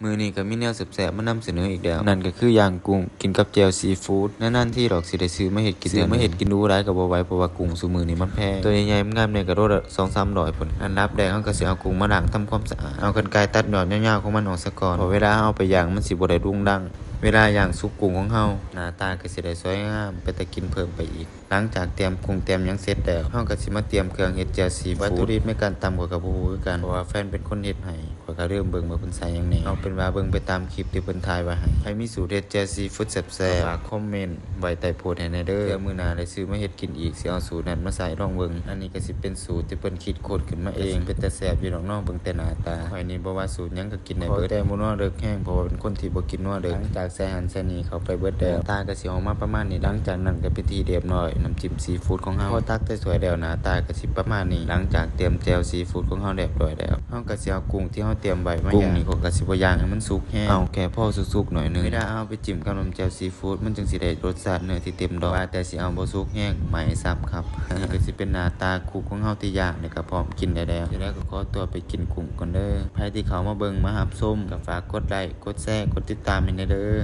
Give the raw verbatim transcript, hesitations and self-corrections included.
มื้อนี้ก็มีแนวแซ่บๆมานำเสนออีกแล้ว นั่นก็คือย่างกุ้งกินกับแจ่วซีฟู้ด นานๆทีดอกสิได้ซื้อมาเฮ็ดกิน ซื้อมาเฮ็ดกินดูหลายก็บ่ไหว เพราะว่ากุ้งซุมื้อนี้มันแพง ตัวใหญ่ๆงามๆแน่ก็โลละสองสามร้อยพุ้น อันดับแรกเฮาก็สิเอากุ้งมาล้างทำความสะอาด เอากรรไกรตัดยอดยาวๆของมันออกซะก่อน เพราะเวลาเฮาเอาไปย่างมันสิบ่ได้ดุงดัง เวลาย่างสุกกุ้งของเฮา หน้าตาก็สิได้สวยงาม เป็นตากินเพิ่มไปอีก หลังจากเตรียมกุ้งเตรียมหยังเสร็จแล้ว เฮาก็สิมาเตรียมเครื่องเฮ็ดแจ่วซีฟู้ด วัตถุดิบในการตำข้อยก็บ่ฮู้คือกัน เพราะว่าแฟนเป็นคนเฮ็ดให้ ข้อยก็ลืมเบิ่งว่าเพิ่นใส่หยังแหน่ เอาเป็นว่าเบิ่งไปตามคลิปที่เพิ่นถ่ายไว้ให้ ใครมีสูตรเฮ็ดแจ่วซีฟู้ดแซ่บๆ ก็ฝากคอมเมนต์ไว้ใต้โพสต์ให้แหน่เด้อ เผื่อมื้อหน้าได้ซื้อมาเฮ็ดกินอีก สิเอาสูตรนั้นมาใส่ลองเบิ่ง อันนี้ก็สิเป็นสูตรที่เพิ่นคิดค้นขึ้นมาเอง เป็นตาแซ่บอยู่ดอกเนาะ เบิ่งแต่หน้าตา ข้อยนี่บ่ว่าสูตรหยังก็กินได้เบิด ขอแต่บ่นัวเลิกแฮง เพราะว่าเป็นคนที่บ่กินนัวเลิก หลังจากใส่หั่นใส่นี่เข้าไปเบิดแล้ว หน้าตาก็สิออกมาประมาณนี้ หลังจากนั้นก็เป็นที่เรียบร้อย น้ำจิ้มซีฟู้ดของเฮา พอตักใส่ถ้วยแล้ว หน้าตาก็สิประมาณนี้ หลังจากเตรียมแจ่วซีฟู้ดของเฮาเรียบร้อยแล้ว เฮาก็สิเอากุ้งที่เฮาเตรียมไว้มาย่าง กุ้งนี่ข้อยก็สิบ่ย่างให้มันสุกแฮง เอาแค่พอสุกๆหน่อยหนึ่ง เวลาเอาไปจิ้มกับน้ำแจ่วซีฟู้ด มันจังสิได้รสชาติเนื้อที่เต็มดอก ว่าแต่สิเอาบ่สุกแฮง ไหม้ซ้ำครับ นี่ก็สิเป็นหน้าตากุ้งของเฮาที่ย่าง แล้วก็พร้อมกินได้แล้ว เสร็จแล้วก็ขอตัวไปกินกุ้งก่อนเด้อ ใครที่เข้ามาเบิ่งมารับชม ก็ฝากกดไลค์ กดแชร์ กดติดตามให้แหน่เด้อ